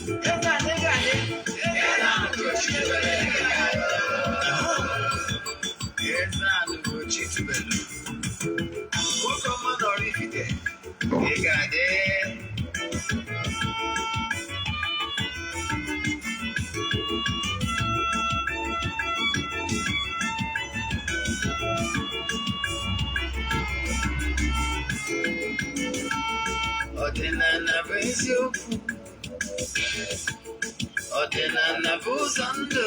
Eze anyị ga-adị. Eze Ugochi tubelu ga-adị. Eze Ugochi tubelu. Nwoke ọma na Oraifite, ị ga-adị. Ọdịnala bụ eziokwu. Ọdịnala bụ ụzọ ndụ.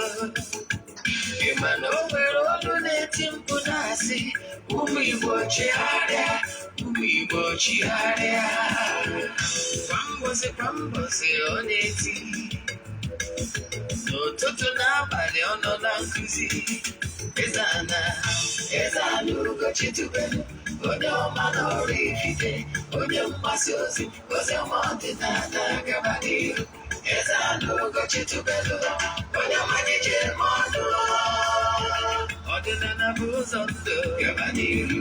Ị ma na o nwere olu na-eti mkpu na-asị, ụmụ Igbo chigharịa, ụmụ Igbo chigharịa. Kwa mbọsị kwa mbọsị ọ na-eti, n'ụtụtụ n'abalị ọ nọ na nkụzi. Eze ana, Eze ana Ugochi tubelu, onye ọma na Oraifite, onye mgbasa ozi, ozi ọma ọdịnala gaba n'iru. Eze ana Ugochi tubelu, onye ọma anyị ji eme ọnụ. Ọdịnala bụ ụzọ ndụ gaba n'iru.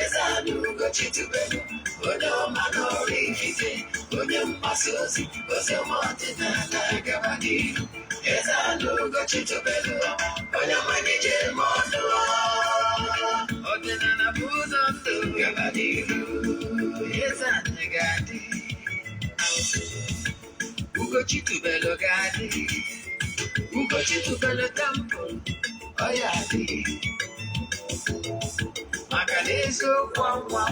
Eze ana Ugochi tubelu, onye ọma na Oraifite, onye mgbasa ozi, ozi ọma ọdịnala gaba n'iru. Eze ana Ugochi tubelu, onye ọma anyị ji eme ọnụ. Ọdịnala bụ ụzọ ndụ gaba n'iru. Eze anyị ga-adị. Ugochi tubelu ga-adị. Ugochi tubelu temple, ọ ya adị. Maka na eziokwu anwa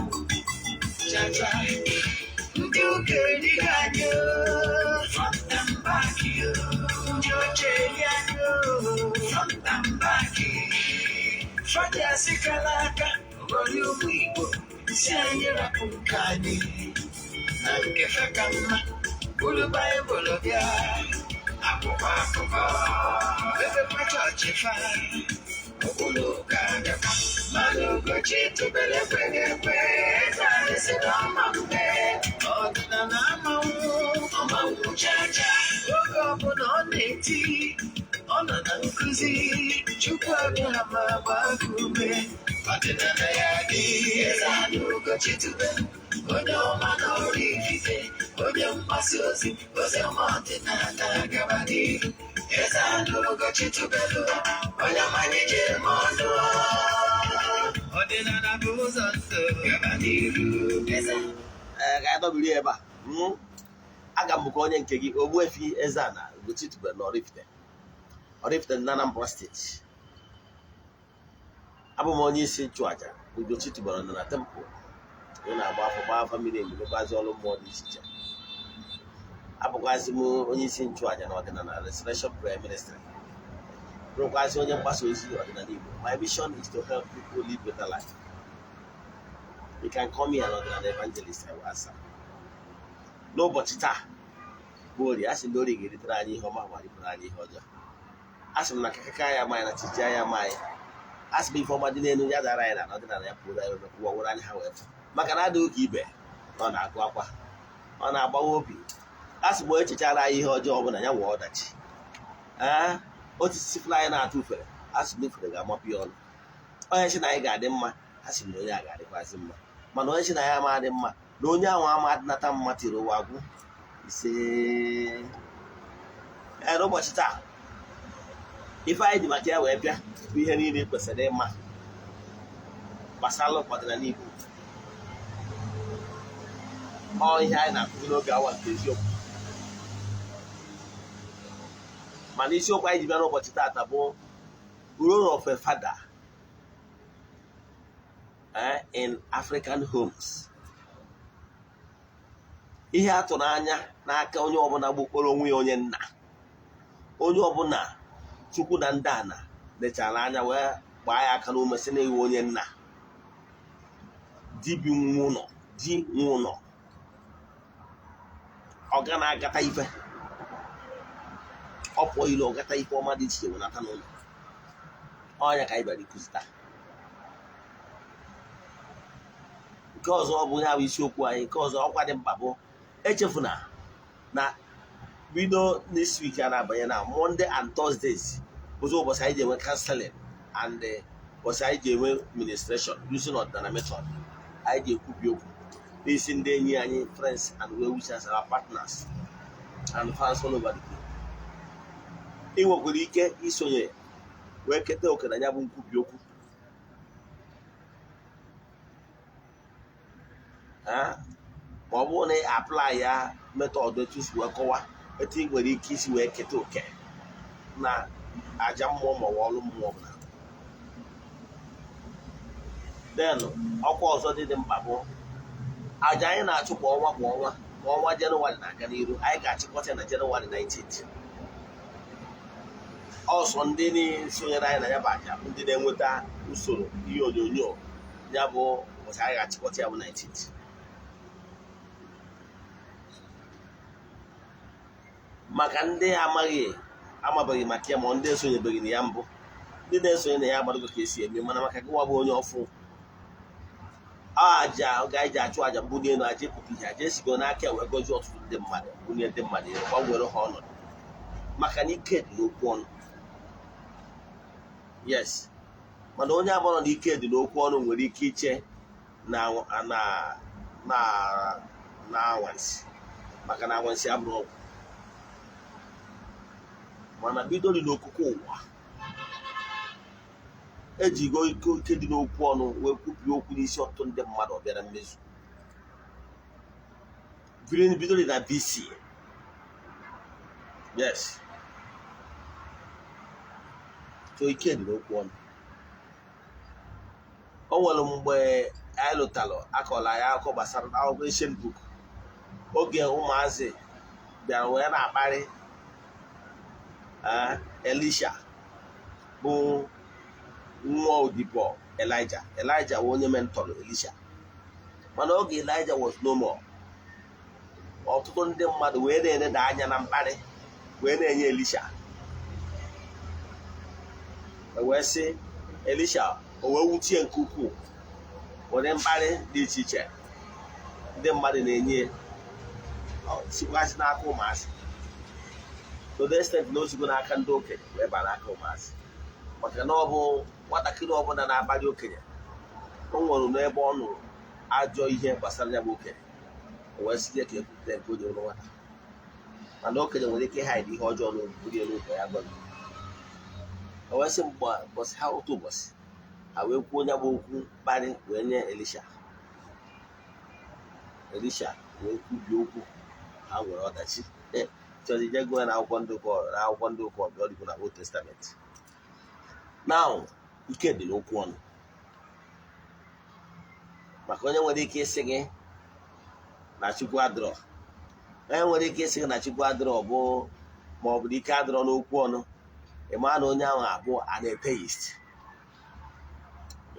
chacha, ndị ụka erighị anyị o, front and back o. Ndị oche eri anyị o, front and back. Fada asịkala aka ghọrọ ụmụ Igbo si anyị rapụ nke anyị na nke fe ka mma. Buru Baịbụl bịa, akwụkwọ akụkọ, mepekwa chọọchị fa, okpuru ụka bịakwa. Mana Ugochi tubelu ekweghị ekwe, eze anyị si na ọma mgbe ọdịnala amanwụ ọmanwụ chacha. Oge ọbụla ọ na-eti, ọ nọ na nkụzi, Chukwu abịa ma gbaa gị ume. Ọdịnala ya dị. Eze anyị Ugochi tubelu, onye ọma na Oraifite, onye mgbasa ozi, ozi ọma ọdịnala gaba n'iru. Eze anyị Ugochi tubelu, onye ọma anyị ji eme ọnụ. Ọdịnala bụ ụzọ ndụ gaba n'iru. Eze Ee, ka anyị dọbiri ebe a. Aga m bụkwa onye nke gị, Ogbuefi Eze-Ana Ugochi tubelu na Oraifite, Oraifite na Anambra Steeti. Abụ m onye isi nchụaja Ugochi tubelu na temple. Ị na-agba afọ, gba afa miri emi, mekwazi ọrụ mmụọ dị iche iche. Abụkwazi m onye isi nchụaja na ọdịnala Restoration Prayer Ministry, bụrụkwazi onye mgbasa ozi ọdịnala Igbo. My mission is to help people live better life. You can call me an ọdịnala evangelist, I will answer. N'ụbọchị taa bụ Orie, a sị na Orie ga-eritere anyị ihe ọma ma ripụrụ anyị ihe ọjọọ. A sị m na kakaka ya ama anyị na chichi ya ama anyị. A sị m ife ọma dị n'elu ya dara anyị na ọdịnala ya pụrụ anyị kwụwa nwere anyị ha wee fụ, maka na adịghị ka ibe na ọ na-agụ akwa, ọ na-agbawa obi. A sị m onye chechara anyị ihe ọjọọ ọbụla ya nwee ọdachi. Ee, otu sifụla anyị na-atụ ufere, a sị na ufere ga-amapụ ya ọnụ. Onye sị na anyị ga-adị mma, a sị na onye a ga-adịkwazị mma. Mana onye sị na ya ama adị mma, na onye ahụ ama adịnata mma tiri ụwa agwụ. Ise. Ee, n'ụbọchị taa, ife anyị ji maka ya wee bịa bụ ihe niile kwesịrị ịma gbasara ọdịnala Igbo. Ọ ihe anyị na-akụzi n'oge awa nke eziokwu. Mana isiokwu anyị ji bịa n'ụbọchị taata bụ role of a father in African homes. Ihe a tụrụ anya n'aka onye ọbụla gbukpọrọ onwe ya onye nna, onye ọbụla Chukwu na ndị ana lechara anya wee gbaa ya aka n'ume sị na iwu onye nna, di bi nwa ụlọ, di nwa ụlọ, ọ ga na-agata ife, ọ pụọ ilo, ọ gata ife ọma dị iche iche wenata n'ụlọ. Ọnya ka anyị bịara ịkụzi taa. Nke ọzọ ọ bụ ya bụ isiokwu anyị. Nke ọzọ ọkwa dị mkpa bụ echefuna na bido next week a na-abanye na Monday and Thursdays bụzi ụbọchị anyị ji enwe counseling and Ụbọchị anyị ji enwe ministration using ọdịnala method, anyị ji ekwubi okwu n'isi ndị enyi anyị, friends and well wishers, our partners and fans all over the globe. Ị nwekwara ike isonye wee keta oke na ya bụ nkwubi okwu. Ma ọ bụrụ na ị apply ya method etu si wee kọwa etu ị nwere ike isi wee keta oke na aja mmụọ ma ọ bụ ọrụ mmụọ ọbụla. Then ọkwa ọzọ dị mkpa bụ aja anyị na-achụ kwa ọnwa kwa ọnwa. Ka ọnwa Jenụwarị na-aga n'iru, anyị ga-achịkọta ya na Jenụwarị 19th. Ọsọ ndị na-esonyere anyị na ya bụ aja bụ ndị na-enweta usoro ihe onyonyo ya bụ ụbọchị anyị ga-achịkọta ya bụ 19th. Maka ndị amaghị, amabeghị maka ya, ma ndị esonyebeghị na ya mbụ, ndị na-esonye na ya agbadogo ka esi eme. Mana maka gịnwa bụ onye ọfụ, aja oge anyị ji achụ aja mbuli elu, aja ịpụta ihe, aja esigo n'aka wee gọzie ọtụtụ ndị mmadụ, bunye ndị mmadụ elu, gbanwere ha ọnọdụ, maka na ike dị n'okwu ọnụ. Yes, mana onye agbọrọ na ike dị n'okwu ọnụ nwere ike iche na na na na anwansi, maka na anwansi abụrụ ọgwụ. Mana bidori n'okụkụ ụwa ejigo ike dị n'okwu ọnụ wee kwupie okwu n'isi ọtụtụ ndị mmadụ, ọ bịara mmezu. Bidori na BC. Yes, so ike dị n'okwu ọnụ. O nwere mgbe anyị lụtalụ akọla anyị akụkọ gbasara akwụkwọ Ancient Book, oge ụmụazị bịara wee na-akparị Elisha bụ nwa odibo Elijah. Elijah wụ onye mentọrọ Elisha, mana oge Elijah was no more, ọtụtụ ndị mmadụ wee na-eneda anya na mkparị wee na-enye Elisha, wee sị Elisha o wee wuchie nke ukwuu ụdị mkparị dị iche iche ndị mmadụ na-enye, sikwasị n'aka ụmụazị, to the extent na o sigo n'aka ndị okenye wee baa n'aka ụmụazị. Maka na ọ bụ nwatakịrị ọbụla na-akparị okenye, o nwere n'ebe ọ nụrụ ajọ ihe gbasara ya bụ okenye, o wee sị ya ka ekwupụta nke onye nwere nwata. Mana okenye nwere ike ịhaịdị ihe ọjọọ n'obodo elu ụlọ ya gwa, o wee sị mgbe ụbọchị ha otu ụbọchị ha wee kwuo onye bụ okwu mkparị wee nye Elisha. Elisha wee kwubie okwu, ha nwere ọdachi. Chọrọ ije gụọ na akwụkwọ ndị ụka, na akwụkwọ ndị ụka ọbịa, ọ dịkwa na Old Testament. Now, ike dị n'okwu ọnụ. Maka onye nwere ike ịsị gị na Chukwu adịrọ, onye nwere ike ịsị gị na Chukwu adịrọ bụ ma ọ bụ na ike adịrọ n'okwu ọnụ, ị maa na onye ahụ abụ an atheist.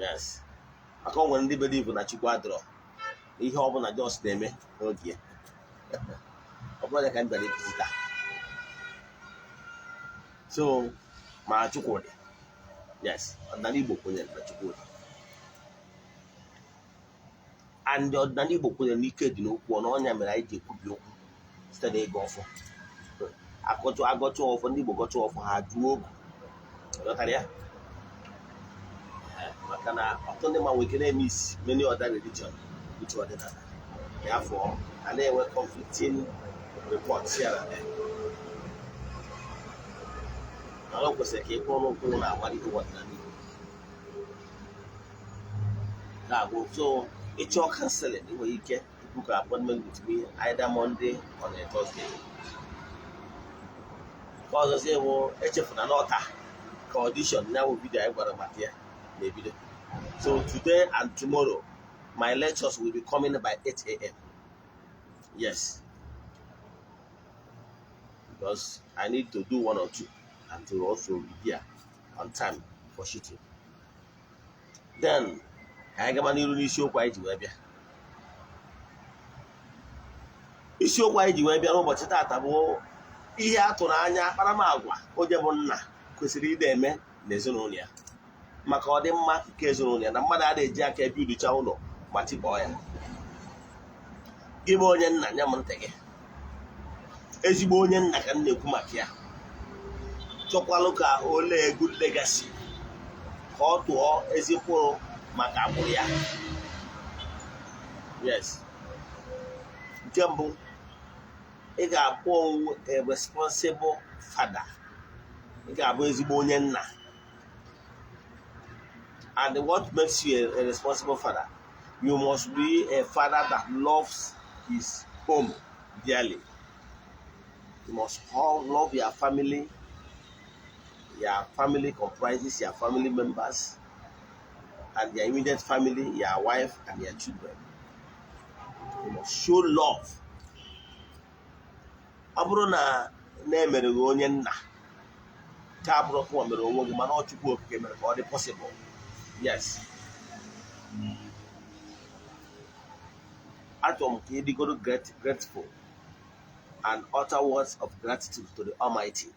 Yes, maka o nwere ndị believe na Chukwu adịrọ, ihe ọ bụla just na-eme n'oge ya. Ọ bụrụ ya ka m bịara ikuzi taa. So ma Chukwu dị, yes, ọdịnala Igbo kwenyere na Chukwu dị, and ọdịnala Igbo kwenyere n'ike dị n'okwu ọnụ. Ọnya mere anyị ji ekwubi okwu site n'ịgọ ọfọ. Akọchụ agọchụ ọfọ, ndị Igbo gọchụ ọfọ, ha jụọ ogu. Ghọtara ya? Maka na ọtụtụ ndị ma nwere ike na-eme isi many other religion which ọdịnala ya afọ a na-enwe conflicting reports here and there. Mana o kwesịrị ka ị kwụrụ n'ụkwụ na agbara ihe ọdịnala Igbo ga-agwụ. So ịchọọ counseling, ị nwere ike book an appointment with me either Monday or a Thursday. Nke ọzọzi bụ, echefuna n'ọta ka audition ya bụ video anyị gwara maka ya na-ebido. So today and tomorrow my lectures will be coming by 8 a.m. Yes, because I need to do one or two and to also be there on time for shooting. Then ka anyị gaba n'iru n'isiokwu anyị ji wee bịa. Isiokwu anyị ji wee bịa n'ụbọchị taata bụ ihe a tụrụ anya akparamagwa onye bụ nna kwesịrị ide eme n'ezinụlọ ya maka ọdịmma nke ezinụlọ ya, na mmadụ a na-eji aka ebi uducha ụlọ ma tikpọọ ya. Gị bụ onye nna, nye m ntị gị. Ezigbo onye nna ka m na-ekwu maka ya. Chọkwalụ ka o lee good legacy. Ka ọ tụọ ezi mkpụrụ maka agbụrụ ya. Yes, nke mbụ, ị ga-abụ onwe a responsible father. Ị ga-abụ ezigbo onye nna. And what makes you a responsible father? You must be a father that loves his home dearly. You must love your family. Your family comprises your family members and your immediate family, your wife and your children. You must show love. Ọ bụrụ na na-emere gị onye nna, nke abụrụ kụwa mere onwe gị, mana ọ Chukwu Okike mere ka ọ dị possible. Yes, achọrọ m ka ị dịgoro grateful and utter words of gratitude to the Almighty,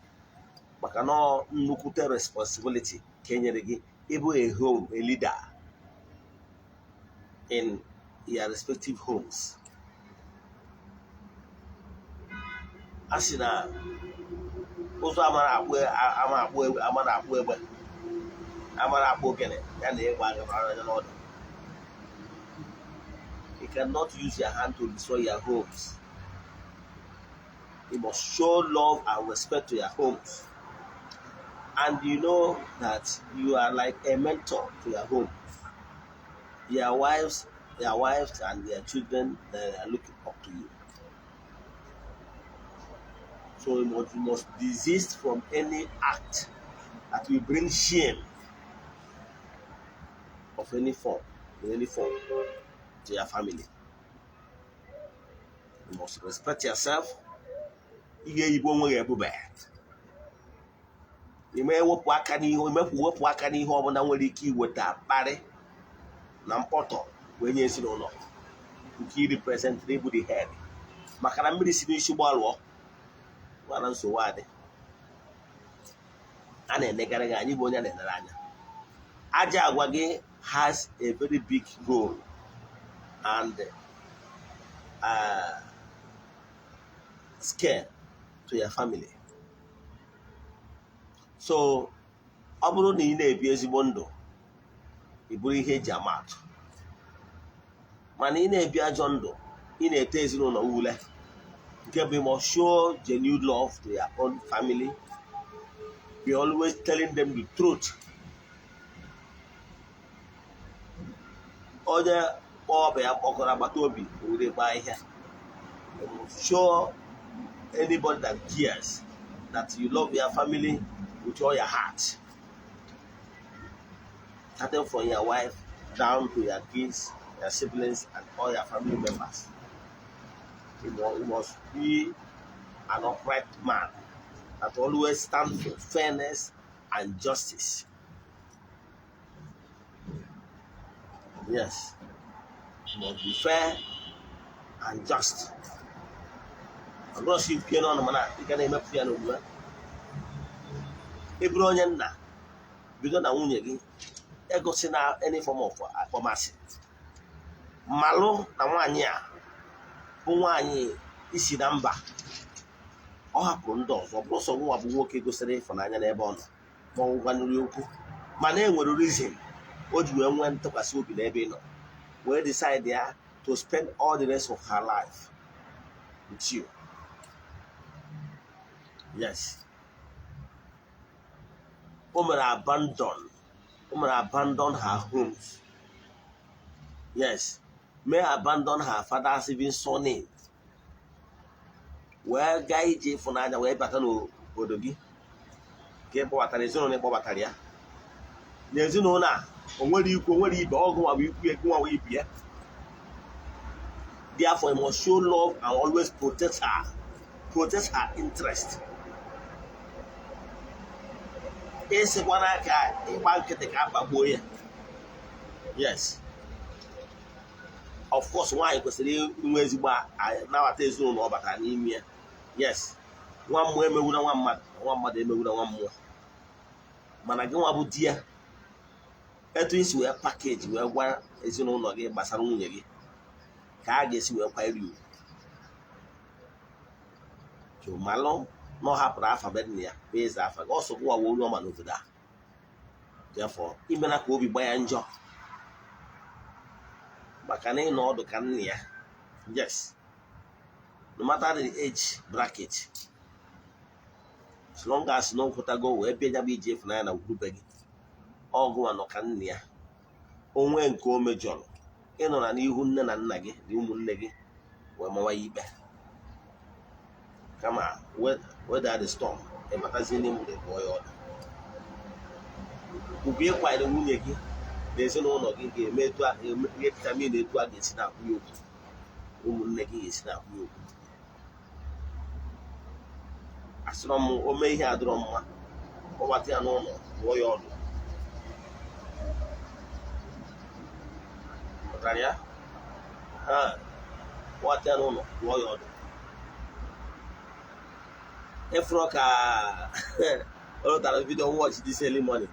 maka na ọ nnukwute responsibility ka e nyere gị ịbụ a home, a leader in your respective homes. A sị na ụzọ amara akpụ ama akpụ amara akpụ egbe amara akpụ ogene ya na ịgba agara anya n'ọdụ. You cannot use your hand to destroy your homes. You must show love and respect to your homes. And you know that you are like a mentor to your home. Your wives and their children, they are looking up to you. So you must desist from any act that will bring shame of any form, in any form, to your family. You must respect yourself. Ị ga-eyibe onwe gị ebube. Ime wepụ aka n'ihe, imepụ wepụ aka n'ihe ọbụla nwere ike iweta mkparị na mkpọtọ wee nye ezinụlọ nke i represent ịbụ the head, maka na mmiri si n'isi gbalụọ mana nsogbu adị. A na-enegara gị anyị bụ onye a na-enere anya. Aja agwa gị has a very big role and scale to your family. So ọ bụrụ na ị na-ebi ezigbo ndụ, ị bụrụ ihe eji ama atụ. Mana ị na-ebi ajọ ndụ, ị na-ete ezinụlọ ule. Nke bụ, you must show genuine love to your own family. Be always telling them the truth. Onye kpọọ ọbịa ya kpọkọrọ agbata obi were gbaa ihe. You must show anybody that cares that you love your family with all your heart, starting from your wife down to your kids, your siblings, and all your family members. You must be an upright man that always stand for fairness and justice. Yes, you must be fair and just. Ọ bụrụ sị ikwu n'ọnụ, mana ị ga na-emepụ ya n'omume. Ị bụrụ onye nna, bido na nwunye gị egosi na any form of akpọmasị. Malụ na nwaanyị a bụ nwaanyị isi na mba ọ hapụrụ ndị ọzọ. Ọ bụrụ sọ nwa bụ nwoke gosiri ịfụnanya n'ebe ọ nọ ma ọ gwanụrụ okwu, mana e nwere reason o ji wee nwee ntụkwasị obi n'ebe ị nọ, wee decide ya to spend all the rest of her life with you. Yes, o mere abandon her homes. Yes, may abandon her father's even surname, wee gaa ije ịfụnanya, wee bata n'obodo gị ka ị kpọbatara ezinụlọ. Ị kpọbatara ya n'ezinụlọ a, o nwere ikwu, o nwere ibe ọgụ nwa bụ ikwu ya, nwa bụ ibe ya. Therefore, you must show love and always protect her, protect her interest. Ịsịkwana ka ịgba nkịtị ka akpagbuo ya. Yes, of course, nwaanyị kwesịrị inwe ezigbo nabata ezinụlọ ọ batara n'ime ya. Yes, nwa mmụọ emegbuna nwa mmadụ, nwa mmadụ emegbuna nwa mmụọ. Mana gị nwa bụ di ya, etu isi wee package wee gwa ezinụlọ gị gbasara nwunye gị ka a ga-esi wee kwanyere ugwu. Malụ na ọ hapụrụ afa be nna ya bụ eze afa gị ọsọ gụwa wee ọma n'obodo a. Therefore, imena ka obi gba ya njọ maka na ịnọ ọdụ ka nna ya. Yes, no matter the age bracket, as long as na nkwụtago wee bịa nyabụ ije ịfụnanya na ngwurube gị, ọgụnwa nọ ka nna ya. Onwe nke o mejọrọ, ịnọ na n'ihu nne na nna gị na ụmụnne gị wee mawa ya ikpe, kama weather the storm, ịbatazie n'ime ụlọ, bụọ ya ọdụ. Ugwu ịkwanyere nwunye gị na ezinụlọ gị ga-eme etu a ga-determine etu a ga-esi na-akwụ ya okwu, ụmụnne gị ga-esi na-akwụ ya okwu. Asịrọ m o mee ihe adịrọ mma, kpọbata ya n'ụlọ, bụọ ya ọdụ. Pụtara ya ha, kpọbata ya n'ụlọ, bụọ ya ọdụ. Ịfụrụ ka ọ lụtara video watch this early morning,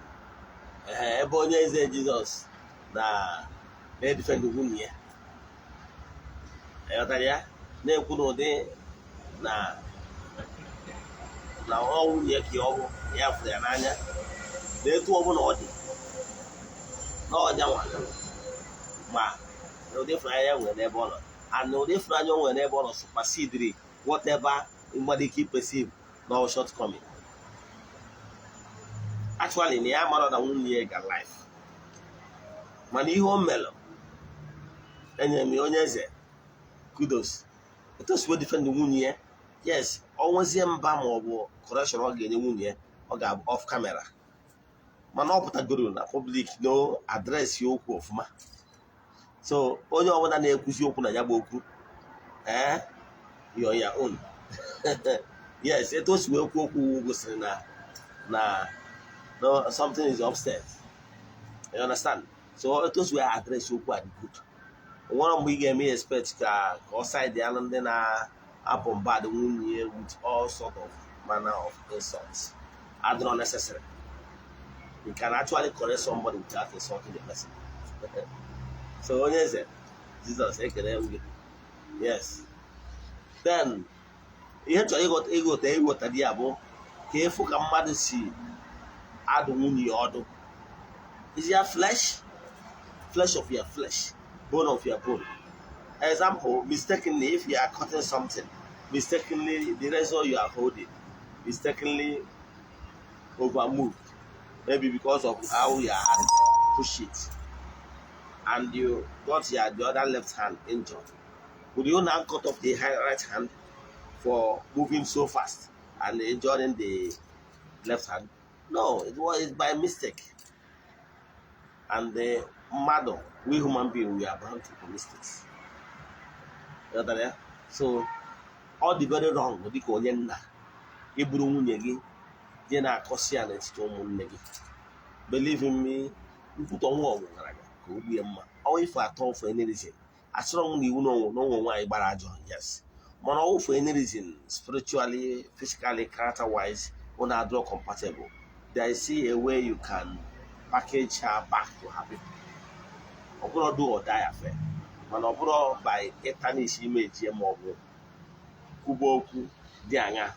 ebe onye eze Jizọs na na-edefend nwunye ya, ịghọtara ya, na-ekwu n'ụdị na ọ nwunye ka ọ bụ ya fụrụ ya n'anya, na etu ọbụla ọ dị na ọnya nwa, ma na ụdị ịfụnanya ya nwere n'ebe ọ nọ, and na ụdị ịfụnanya o nwere n'ebe ọ nọ supersediri whatever mmadụ ike perceive na ọ shortcoming. Actually, na ya mara na nwunye ya ga life, mana ihe o mere, enyere m ya onye eze kudos, etu o si wee defend nwunye ya. Yes, ọ nwezie mba ma ọ bụ correction ọ ga-enye nwunye ya, ọ ga-abụ off camera, mana ọ pụtagoro na public no address ya okwu ọfụma. So onye ọbụla na-ekwuzi okwu na ya bụ okwu, ee, you're your own. Yes, etu o si wee kwuo okwu gosiri na no, something is upstairs, you understand? So etu o si wee address okwu a dị good. Nwere mgbe ị ga-eme expect ka ọ side ya ndị na-apụ mbad nwunye with all sort of manner of insults adịrọ necessary. You can actually correct somebody without insulting the person. So onye eze Jizọs, ekele m gị. Yes, then ihe chọrọ ịghọta di ya bụ ka ịfụ ka mmadụ si adụ nwunye ya ọdụ. Is your flesh, flesh of your flesh, bone of your bone. Example, mistakenly, if you are cutting something, mistakenly the razor you are holding mistakenly overmoved, maybe because of how your hand push it, and you got your the other left hand injured, would you now cut off the right hand for moving so fast and injuring the left hand? No, it was by mistake. And the mmadụ, we human being, we are bound to do mistakes. Ghọtara ya? So ọ dị very wrong dịka onye nna iburu nwunye gị jee na-akọsi ya n'etiti ụmụnne gị. Believe in me, nkwutọ nwa ọgwụ gara aga ka o gbue mma ọnwa ife atọ for any reason. Asịrọ m na iwu na onwe nwaanyị gbara ajọ, yes, mana ọwụ for any reason, spiritually, physically, character wise, unu adịrọ compatible, there is a way you can package her back to her people. Ọ bụrụ do or die affair, mana ọ bụrụ by ịtarnish image ya ma ọ bụ kwuba okwu dị aṅa.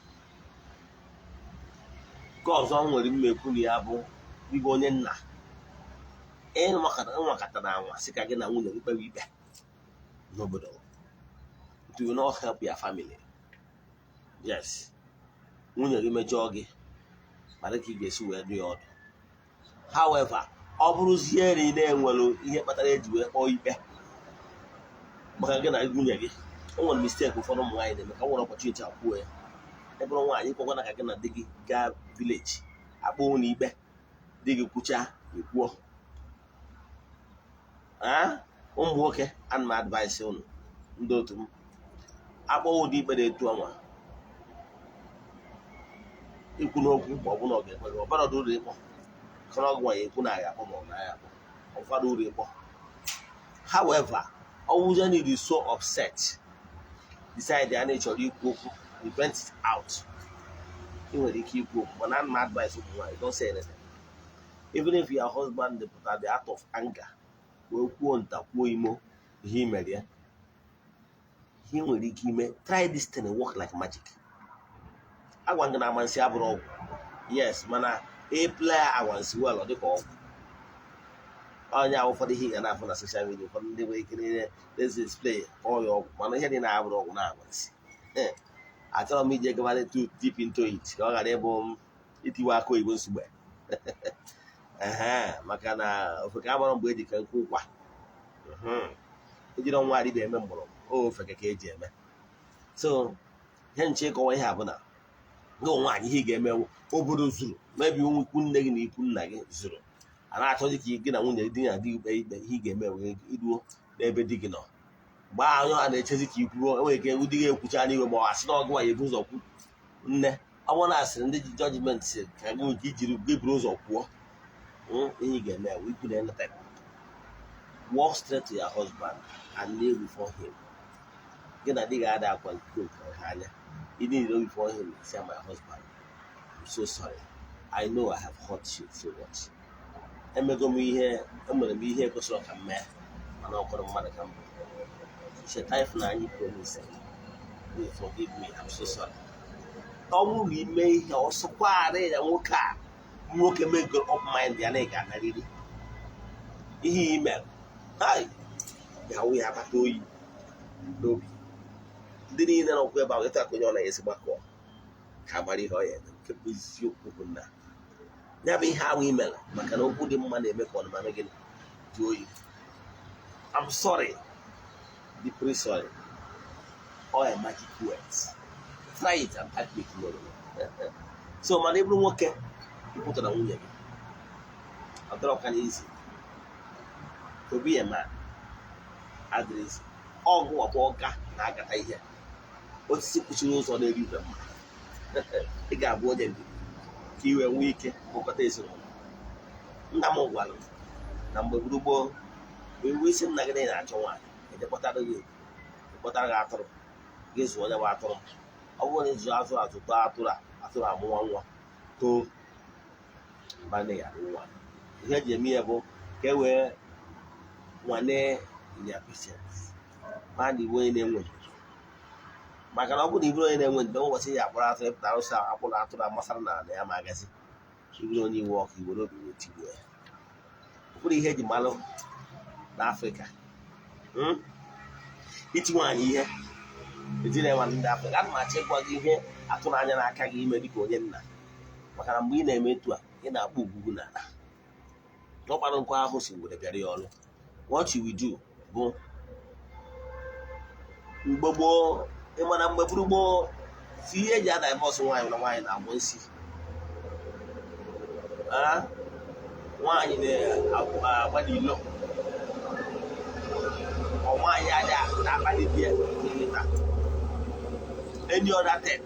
Nke ọzọ m nwere mmekwu na ya bụ ịbụ onye nna, ịnwakọta na anwa sị ka gị na nwunye gị kpewe ikpe n'obodo, it will not help your family. Yes, nwunye gị mejọọ gị, mana ka ị ga-esi wee dụ ya ọdụ. However, ọ bụrụzie na ị na-enwere ihe kpatara eji wee kpọọ ikpe maka gị na nwunye gị, o nwere mistake ụfọdụ ụmụ nwaanyị na-eme, ka nwere opportunity akwuo ya. Ị bụrụ nwaanyị, ịkwakwana ka gị na di gị gaa village akpọ ụlọ ikpe, di gị kwuchaa, ekwuo. Ụmụ nwoke, ana m advice unu ndị otu m, akpọ ụdị ikpe na-etu ọnwa ikwu n'okwu, ma ọ bụ na ọ ga-ekwe gị, ọbara uru ịkpọ kọrọ ọgwụ ya ekwu na ya akpọ, ma ọ na ya akpọ ụfọdụ uru ịkpọ. However, ọwụzie na is so upset, decide ya na ị chọrọ ikwu okwu, you vent it out, ị nwere ike ikwu okwu, mana ana m advice ụmụ nwaanyị, don't say anything. Even if your husband pụta the out of anger wee kwuo nta kwuo imo ihe i mere ya, ihe ị nwere ike ime, try this thing, work like magic. Agwa gị na amansi abụrụ ọgwụ, yes, mana ị play awansi well, ọ dịka ọgwụ. Onye ahụ, ụfọdụ ihe ị ga na-afụ na social media, ụfọdụ ndị nwere ike niile let's display kpọọ ya ọgwụ, mana ihe dị na-abụrụ ọgwụ na-agba nsị. Achọrọ m ije gabara too deep into it ka ọ ghara ịbụ m itiwe aka oyibo nsogbe. Ehe, maka na ofeke amara mgbe eji ka nkwu ụkwa. Ejiri ọnwa adịbịa eme mgbọrọgwụ o, ofeke ka eji eme. So ihe nche ịkọwa ihe a bụ na gị nwaanyị, ihe ị ga-emewu, obodo zuru mebi, ụmụ ikwu nne gị na ikwu nna gị zuru, a na-achọzi ka gị na nwunye di na di ikpe ikpe. Ihe ị ga-eme wee iruo n'ebe di gị nọ, mgbe ahụ a na-echezi ka ikwuo, enwere ike di gị ekwucha n'iwe ma ọ asị na ọgụ ya ebu ụzọ kwu. Nne, ọ bụrụ na asịrị ndị ji judgment si ka gị nke ijiri gị buru ụzọ kwuo, ihe ị ga-eme wee ikwu na anytime, walk straight to your husband and kneel before him. Gị na di ga-ada akwa nke ha anya. You kneel before him and say, "My husband, I'm so sorry. I know I have hurt you so much. Emego m ihe, emere m ihe kwesịrị ka m mee, mana ọ kọrọ mmadụ ka m bụ. Cheta ịfụnanya promise. Will forgive me. I'm so sorry." Ọ bụrụ na ime ihe ọsọkwarị ya, nwoke a, nwoke mego up mind ya na ị ga-anarịrị ihe ị mere, hai, ga-awụ ya akpata oyi n'obi. Ndị niile nọkwa ebe ahụ, ịta ka onye ọ na-esi gbakọ ka mara ihe ọ ya eme. Nke bụ eziokwu bụ na ya bụ ihe ahụ i mere, maka na okwu dị mma na-eme ka ọnụma gịnị dị oyi. "I'm sorry, deeply sorry," all a magic words. Try it and type me tomorrow. So mana ị bụrụ nwoke, ịpụtara nwunye gị, ọ dọrọ ka n'isi. To be a man adịrịzi ọgụ ọkwa ọka na-agata ihe osisi kpuchiri ụzọ na-eri ube mma. Ị ga-abụ onye ndidi ka i wee nwee ike kpọkọta ezinụlọ. Nna m gwara m na mgbe gburu gboo, mgbe iwu isi nna gị na ị na-achọ nwaanyị, ejekpọtara gị ekpọtara gị atụrụ, gị zụọ onye bụ atụrụ. Ọ bụrụ na ịzụ atụrụ, atụ tọọ atụrụ a, atụrụ amụwa nwa too mba ya nwa. Ihe eji eme ya bụ ka e wee nwane ya patience, ma na iwu onye na-enwe ndidi, maka na ọ bụrụ na iburu onye na-enwe ndidi, ụbọchị ya akpọrọ atụrụ ịpụta arụsị akpụrụ atụrụ amasara na ala ya, ma agazi iburu onye iwe ọkụ, iwere obi wee tigbuo ya. Ụfọdụ ihe eji malụ n'Afrịka, iti nwaanyị ihe ejiri enwe ndị Afrịka. Ana m achọ ịgwa gị ihe atụrụ anya n'aka gị ime dịka onye nna, maka na mgbe ị na-eme etu a, ị na-akpọ ugwugwu n'ala n'ọkpara nkwa ahụ si were bịara ya ọrụ. What you will do bụ, mgbe gboo, ịmana mgbe gburu gboo si, ihe eji ada bọsụ nwaanyị na nwaanyị na-agbọ nsị. Nwaanyị na-agba n'ilo, ọ nwaanyị adị na-akpali di ya n'ileta any other thing,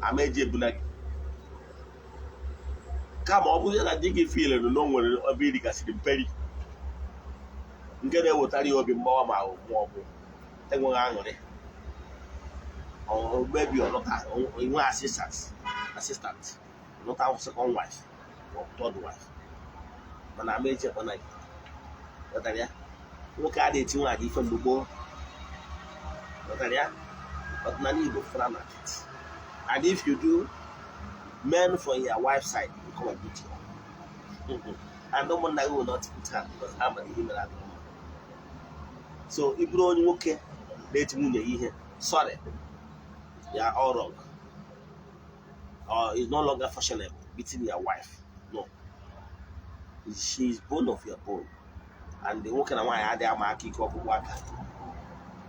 ama eji ebuna gị. Kama ọ bụrụ na di gị filere na o nwere ebe irigasịrị mperi nke na-ewetara ya obi mgbawa ma ọ bụ enweghị aṅụrị, maybe ọlọta inwe assistant lọta second wife ma ọ bụ third wife, mana ama eji ekpana gị. Ghọtara ya? Nwoke a na-eti nwaanyị ife mgbe gboo. Ghọtara ya? Ọdịnala Igbo frown at it, and if you do, men from your wife side will come and beat you, and ụmụnna gị will not put hand because ha mara ihe mere adịrị mma. So ị bụrụ onye nwoke na-eti nwunye ya ihe, sorry, you are all wrong, or it's no longer fashionable beating your wife. No, she is bone of your bone, and the nwoke na nwaanyị adịghị ama aka ike ọkpụkpụ aka.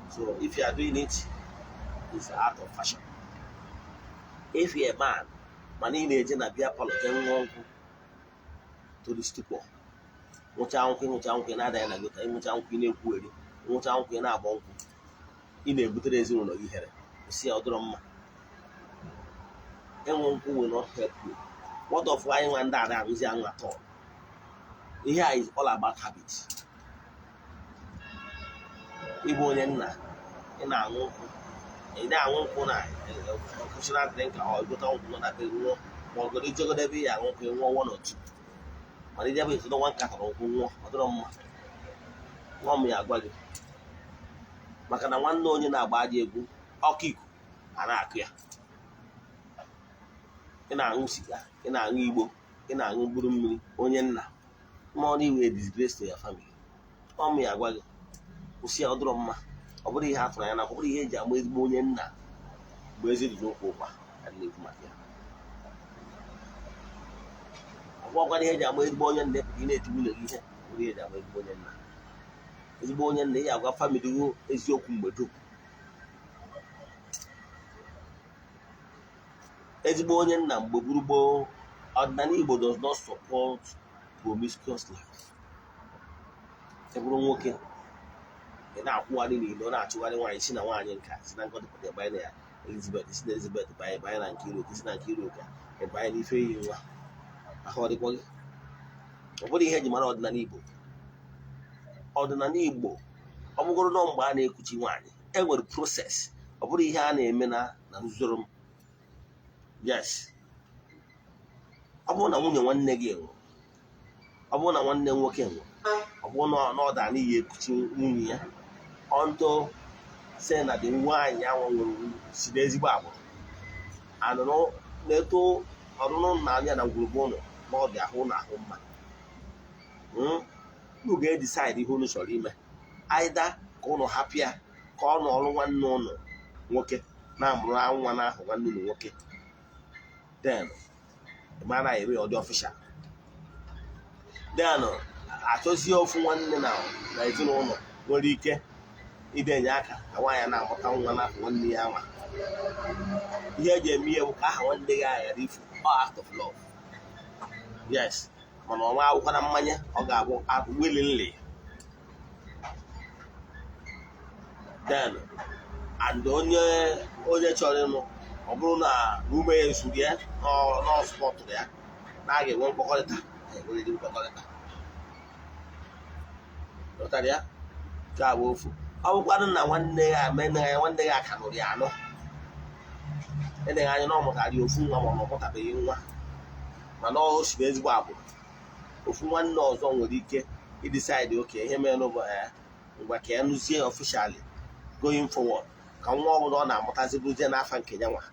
So if you are doing it, it's out of fashion. If you're a man, mana ị na-eje na beer parlour jee ṅụọ nkwụ to the stupor, nwụcha nkwụ, ịṅụcha nkwụ, ị na-ada ya na gota, ịṅụcha nkwụ, ị na-ekwugheri, ịṅụcha nkwụ, ị na-agba nkwụ, ị na-ebutere ezinụlọ gị ihere. Si ya ọ dịrọ mma. Ịṅụ nkwụ will not help you. What of anyị nwa ndị ada arụzi aṅụ atọ? Ihe a is all about habit. Ịbụ onye nna, ị na-aṅụ nkwụ, ị na-aṅụ nkwụ na occasional drink, or ịgụta nkwụ nọ na be ṅụọ, ma ọ gọrọ ijegodo ebe ị aṅụ nkwụ, ṅụọ one or two, mana ijebe etodo nwa nkatọrọ nkwụ ṅụọ, ọ dịrọ mma. Nwa m ya agwa gị, maka na nwanne onye na-agba aja egwu ọkụ ikuku a na-akụ ya. Ị na-aṅụ siga, ị na-aṅụ igbo, Ị na-aṅụ mkpụrụ mmiri onye nna ma ọ na-iwe disgrace to your family. Ọ mụ ya agwa gị, kwụsị ya, ọ dịrọ mma. Ọ bụrụ ihe a tụrụ anya na ọ bụrụ ihe eji ama ezigbo onye nna bụ ezi dị n'okwu ụkwa ka m na-ekwu maka ya. Ọ bụrụkwana ihe eji ama ezigbo onye nna ị na-eti nwunye gị ihe, ọ bụrụ ihe eji ama ezigbo onye nna. Ezigbo onye nna, ị agwa family gị eziokwu mgbe dum. Ezigbo onye nna mgbe gburugburu ọdịnala Igbo does not support promiscuous life. Ị bụrụ nwoke, ị na-akwụgharị n'ilo, na-achụgharị nwaanyị, si na nwaanyị nka, si na Ngozi pụta banye na ya Elizabeth, si na Elizabeth banye banye na Nkiruka, si na Nkiruka banye na Ifeyinwa. Ahụ ọ dịkwa gị? Ọ bụrụ ihe eji mara ọdịnala Igbo. Ọdịnala Igbo, ọ bụgoro nọ mgbe a na-ekuchi nwaanyị, e nwere process. Ọ bụrụ ihe a na-eme na nzoro m. Yes, ọ bụrụ na nwunye nwanne gị nwụrụ, ọ bụrụ na nwanne nwoke nwụrụ, ọ bụrụ na ọ daa n'iyi ekuchi nwunye ya, ọntụ sị na dị nwaanyị ahụ nwụrụ si n'ezigbo agbụrụ anụnụ na-eto ọnụnụ nna anya na ngwurugwu ụlọ na ọ dị ahụ na ahụ mma. Unu ga-edisaịdị ihe unu chọrọ ime, aịda ka ụnụ hapụ ya ka ọ nọọrụ nwanne ụnụ nwoke na-amụrụ nwa n'ahụ nwanne ụnụ nwoke, then ma na eme ọ dị official, then achọzie ofu nwanne na ezinụlọ nwere ike idenye aka ka nwaanyị na-amụta nwa n'afọ nwanne ya nwa. Ihe eji eme ihe bụ ka aha nwanne gị ghara ifu, ọ act of love. Yes, mana ọnwa akwụkwọ na mmanya ọ ga-abụ willingly. Then and onye onye chọrọ ịnụ, ọ bụrụ na ume ya esuru ya n'ọsụpọtụrụ ya na a ga-enwe mkpakọrịta, enwerịrị mkpakọrịta lọtara ya nke a bụ ofu. Ọ bụkwanụ na nwanne ya ame ya nwanne ya ka nụrụ ya anụ, eleghị anya na ọ mụtara ya ofu nwa ma ọ mụtabeghị nwa, mana ọ si n'ezigbo agbụrụ. Ofu nwanne ọzọ nwere ike ịdịsaịdị oke ihe mere n'ụbọ ya, ngwa ka ya nụzie officially going forward, ka nwa ọbụla ọ na-amụtazi bụzie n'afa nke ya nwa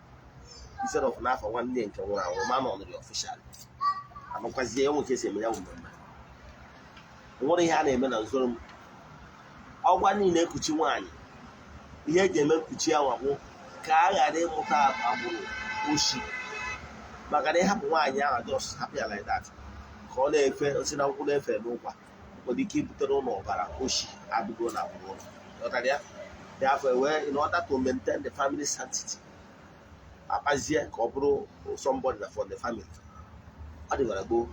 instead of n'afọ nwanne nke nwụrụ anwụ, ma na ọ nụrụ ya officially, anụkwazie enwe ka esi eme ya bụ mmemme. Nwere ihe a na-eme na nzoro m ọgwa niile ekuchi nwaanyị. Ihe eji eme mkpuchi anwa bụ ka a ghara ịmụta agbụrụ oshi, maka na ịhapụ nwaanyị ahụ just hapụ ya like that ka ọ na-efe osi na nkwụ na-efe n'ụkwa, nwere ike ibutere ụlọ ọbara oshi adịgo na agbụrụ ụlọ. Ghọtara ya? Therefore, wee in order to maintain the family sanctity, akpazie ka ọ bụrụ somebody na for the family. Ọ dịgara gboo,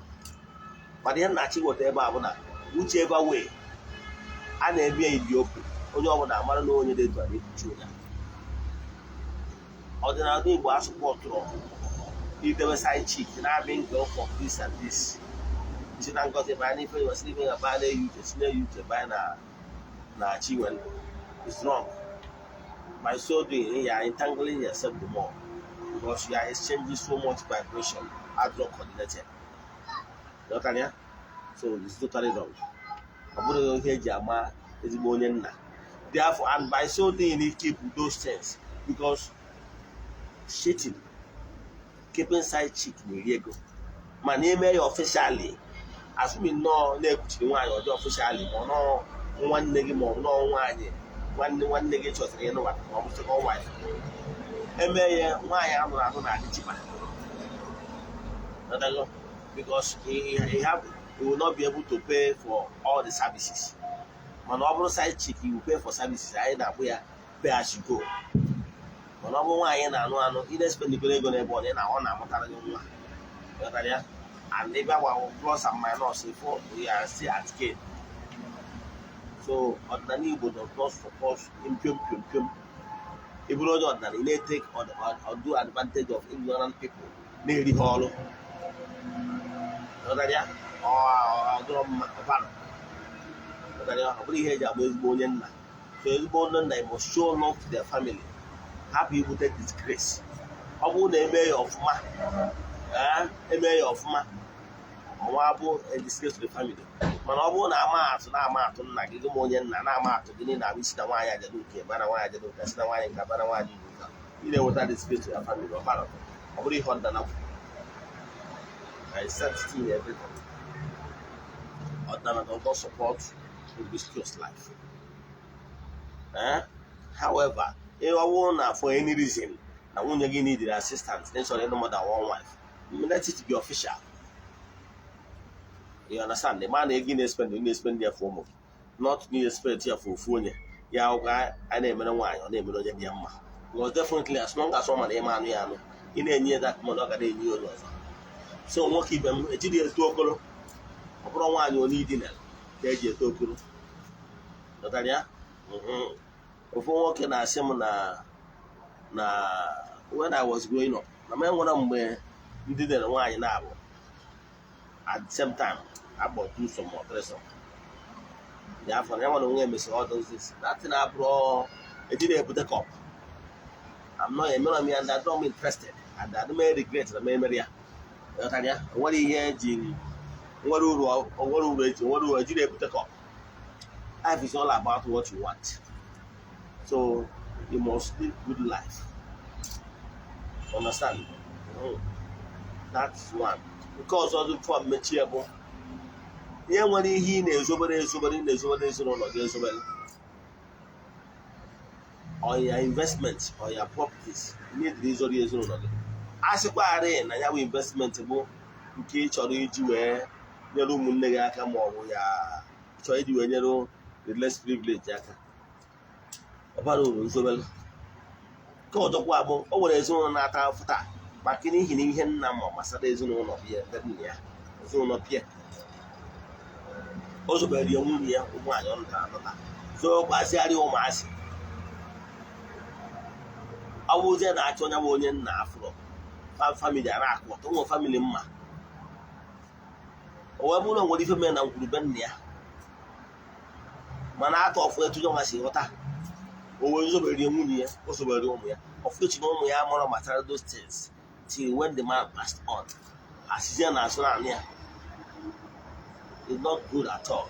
mana ihe nna-achọ iweta ebe a bụ na whichever way a na-eme ya ibi okwu, onye ọbụla amara na onye dị etu a na-ekpuchi onye a. Ọdịnala Igbo asụpọtụrụ idebe side chick na-abịa nke for this and this, si na Ngozi banye n'ife ya, si n'ife ya banye na-eyi uche, si na-eyi uche banye na Chinwendu. It's wrong. By so doing, you are entangling yourself the more, because you are exchanging so much vibration adịrọ coordinated. Ghọtara ya? So it's totally wrong. Ọ bụrụ ihe eji ama ezigbo onye nna. Therefore, and by so doing, you keep those things, because cheating, keeping side chick na-eri ego. Mana eme ya officially, asụmi nnọọ na-ekwuchiri nwaanyị ọjọọ officially, ma ọ nọọ nwanne gị ma ọ bụ nọọ nwaanyị nwanne nwanne gị chọsịrị ịnụwa, ma ọ bụ second wife, eme ya nwaanyị anụrụ anụ na-adị cheaper. Ghọtago? Because he will not be able to pay for all the services. Mana ọ bụrụ side chick, he will pay for services. Anyị na-akwụ ya pay as you go. Mana ọ bụrụ nwaanyị na-anụ anụ, ị na-espendikoro ego n'ebe ọ na ọ na-amụtara gị nwa. Ghọtara ya? And ebe agba plus and minus, if you are still at gain. So ọdịnala Igbo does not support mpio mpio mpio. Ị bụrụ onye ọdịnala, ị na-etake or do advantage of ignorant people na-eri ha ọrụ. Ghọtara ya? Ọ dịrọ mma ọbara. Ghọtara ya? Ọ bụrụ ihe eji agba ezigbo onye nna. So ezigbo onye nna must show love to their family, hapụ ibute disgrace. Ọ bụrụ na eme ya ọfụma, eme ya ọfụma, ọnwa bụ a disgrace to the family. Mana ọ bụrụ na ama atụ na-ama atụ nna gị, gị ma onye nna na-ama atụ gị niile abụ isi na nwaanyị ajadu nke bara nwaanyị ajadu nke si na nwaanyị nke bara nwaanyị nke, ị na-enweta disgrace to your family. Ọbara ọ bụrụ ihe ọdịnala kwuru. There is sanctity in everything. Ọdịnala does not support promiscuous life. Eh? However, ihe ọ bụrụ na for any reason na nwunye gị need assistance, na ịchọrọ ịnụ more than one wife, let it be official. You understand? The man ego ị na-espend, ị na-espend ya for ụmụ gị, not na spend ya for ofu onye ya. Ụka a na-emere nwaanyị, ọ na-emere onye dị ya mma, because definitely, as long as ọ ma na ịma anụ ya anụ, ị na-enye ya that money, ọ ga na-enye ya onye ọzọ. So nwoke ibe m, ejiri eto okolo. Ọ bụrụ nwaanyị onye idina ka eji eto okolo. Ghọtara ya? Ofu nwoke na-asị m na when I was growing up, na m enwere mgbe ndị dere nwaanyị na-abụ at the same time, agbọ two some or three some. Ya afọ na ya nwere onwe emesịrị all those things. That thing abụrụ ejiri ebute cup. I'm not, emere m ya and I'm interested and I don't regret na m emere ya. Ghọtara ya? O nwere ihe eji nwere uru, o nwere uru eji nwere uru ejiri ebute cup. Life is all about what you want, so you must live good life. Understand? That's one. Nke ọzọ dị fọ mmechie bụ ihe nwere ihe ị na-ezobere ezobere, ị na-ezobere ezinụlọ gị, ezobere on your investment or your properties. Need izoro ezinụlọ gị. A sịkwarị na ya bụ investment bụ nke ị chọrọ iji wee nyere ụmụnne gị aka, ma ọ bụ ya chọrọ iji wee nyere the less privilege aka, ọ bara uru nzobere. Nke ọzọkwa bụ, o nwere ezinụlọ na-ata afụ taa maka n'ihi na ihe nna ma gbasara ezinụlọ bịa ebe nna ya, ezinụlọ bịa, o zobere ya nwunye ya, ụmụ nwaanyị ọ nụtara anụta, zokwazịarị ụmụazị. Ọ bụzie na-achọ onye bụ onye nna afụrụ family a na-akụ ọtọ ụmụ family mma. O wee bụrụ na o nwere ife mere na ngwurube nna ya, mana atọ ọfụ etu nwa si ghọta, o wee zobere nwunye ya, o zobere ụmụ ya ọfụ echi na ụmụ ya mara gbasara those things till when the man passed on. Asịzie na azụ naanị ya. It's not good at all.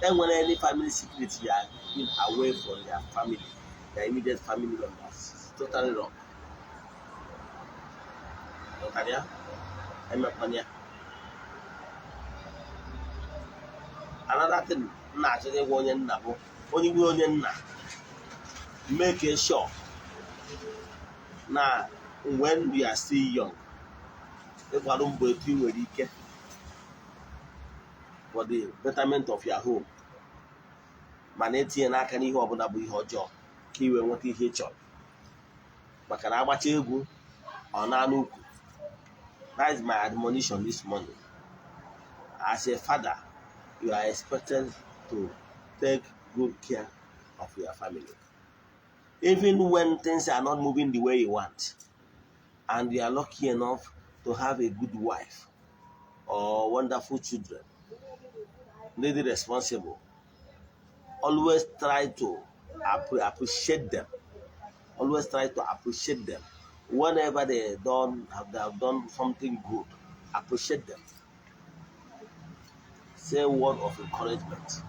Enwere any family secret you are keeping away from their family, their immediate family members. It's totally wrong. Ghọtara ya? Emekwana ya. Another thing m na-achọ ịgwa onye nna bụ, onye gwe onye nna, make sure na when you are still young, ịkwado mbọ etu ị nwere ike for the betterment of your home, mana etinye n'aka n'ihe ọbụla bụ ihe ọjọọ ka ị wee nweta ihe ị chọrọ, maka na agbacha egwu, ọ na-anụ ukwu. That is my admonition this morning. As a father, you are expected to take good care of your family even when things are not moving the way you want, and you are lucky enough to have a good wife or wonderful children, really responsible. Always try to appreciate them. Always try to appreciate them whenever they have done something good. Appreciate them. Say word of encouragement.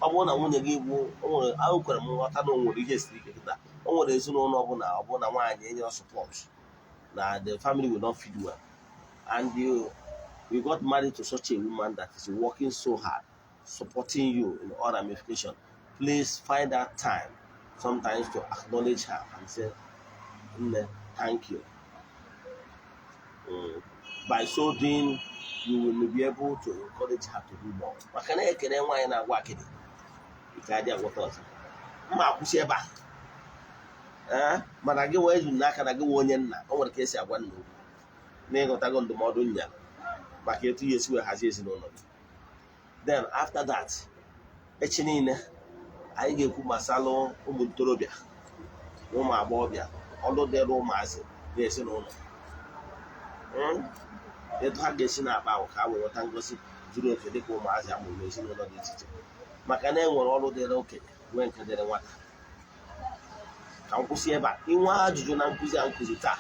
Ọ bụrụ na nwunye gị bụ o nwere ahụkwara m nghọta na o nwere ihe siri ike kịta, o nwere ezinụlọ ọbụla, ọ bụrụ na nwaanyị enyere support, na the family will not feed well, and you got married to such a woman that is working so hard, supporting you in all ramification, please find that time sometimes to acknowledge her and say, "Nne, thank you." By so doing, you will be able to encourage her to do more, maka na ekene nwaanyị na-agwa akịdị ike adị agwọta ọzọ. Mma akwụsị ebe a. Ee, mana gị wee ju n'aka na gị wee onye nna, o nwere ka esi agwa nna okwu na ịghọtago ndụmọdụ nya maka etu ya esi wee hazie ezinụlọ gị. Then after that, echi niile anyị ga-ekwu gbasara ụmụ ntorobịa na ụmụ agbọghọbịa, ọlụ dịrị ụmụazị na ezinụlọ, etu ha ga-esi na-akpa agwa ka ha wee nweta ngosi zuru oke dịka ụmụazị amụrụ n'ezinụlọ dị iche iche, maka na e nwere ọrụ dịrị okenye, nwee nke dịrị nwata. Ka m kwụsị ebe a. Inwe ajụjụ na nkụzi a nkụzi taa,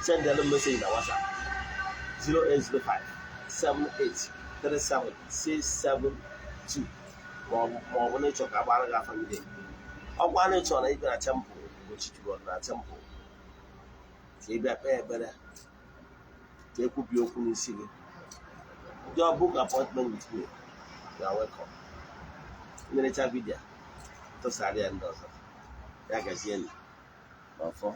sendelu message na WhatsApp 0805 78 37 672, ma ọ bụ na ịchọ ka agbara gị afa ndị ọkwa na ịchọ na ịbịa na temple Ugochi tubelu na temple, ka ị bịa kpee ekpere ka ka ekwubi okwu n'isi gị, just book appointment with me. You are welcome. Nnerecha video, tụsara ya ndị ọzọ. Ya gazie n'ọfọ.